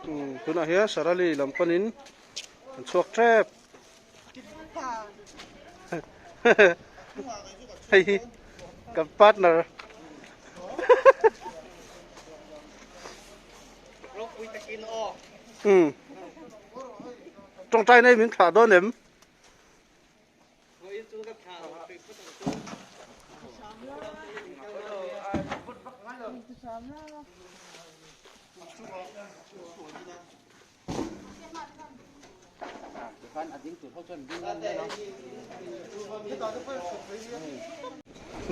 Umm tunah hian Sarali lam panin an chhuak tep. Hei hi kan partner. Umm tawngtai nei min thlah dawn em?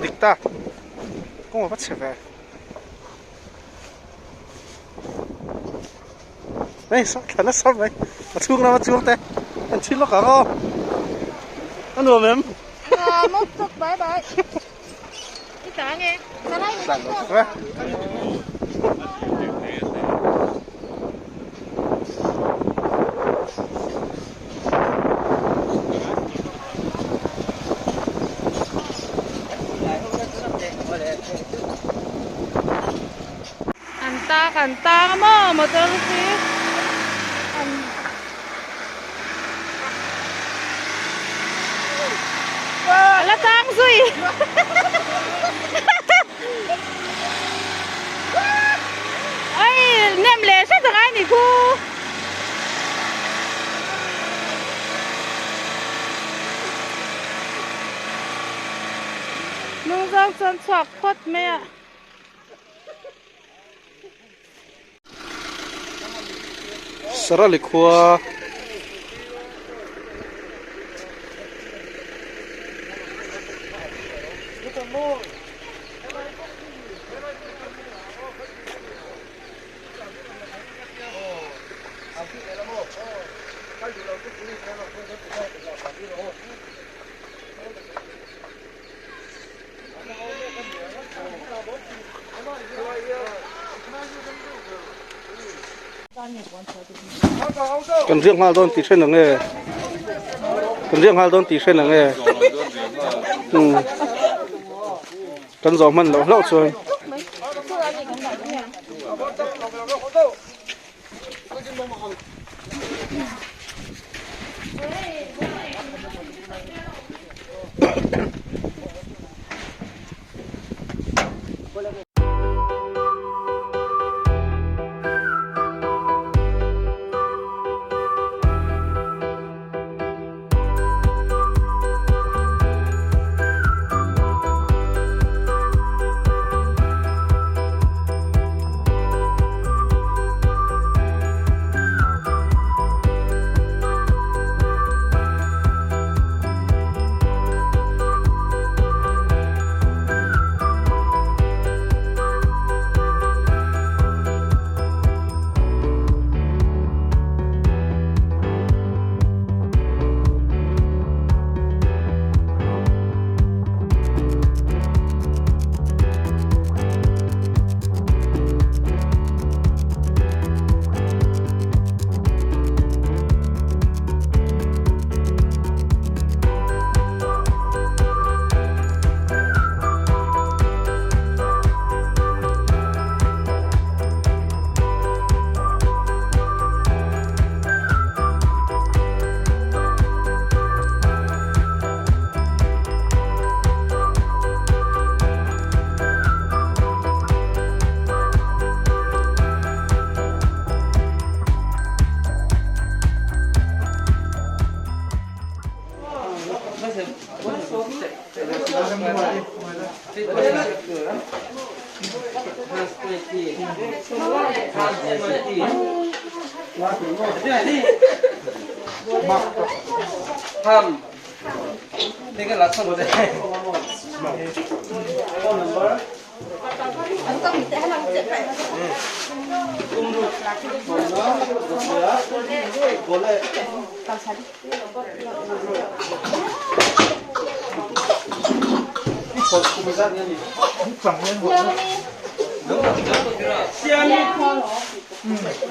Dik ta kawng a va chhe ve hei saw thla nasa mai a chhung lama chuang te an chhin lawk ang aw a nuam em nuam chawk bai bai i tla nge tla lo chawk e. An tak an tang a maw motor hi an a la tang zui ai nem leh hret ang ai ni khu. Hnung zawng chuan chhuak phawt mai a. Sarali khua Kan riak nghal dawn tih hre na nge kan riak nghal dawn tih hre na nge umm kan zawh hman loh hlauh chuan.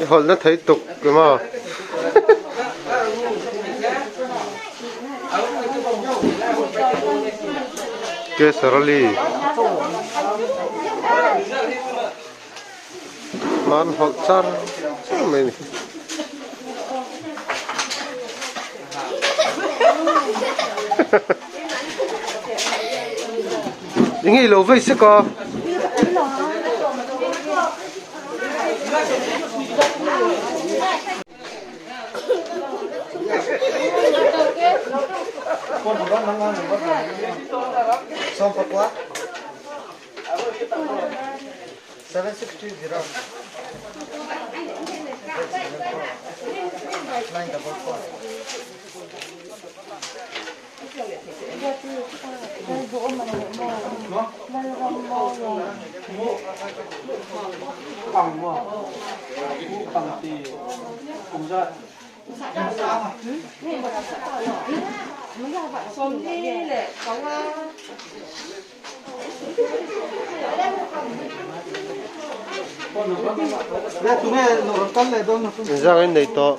I hawlh na thei tuk emaw. Kesarali hman hawlh char char. mai a ni. Enge i lo vei sek a? Inzang in nei tawh.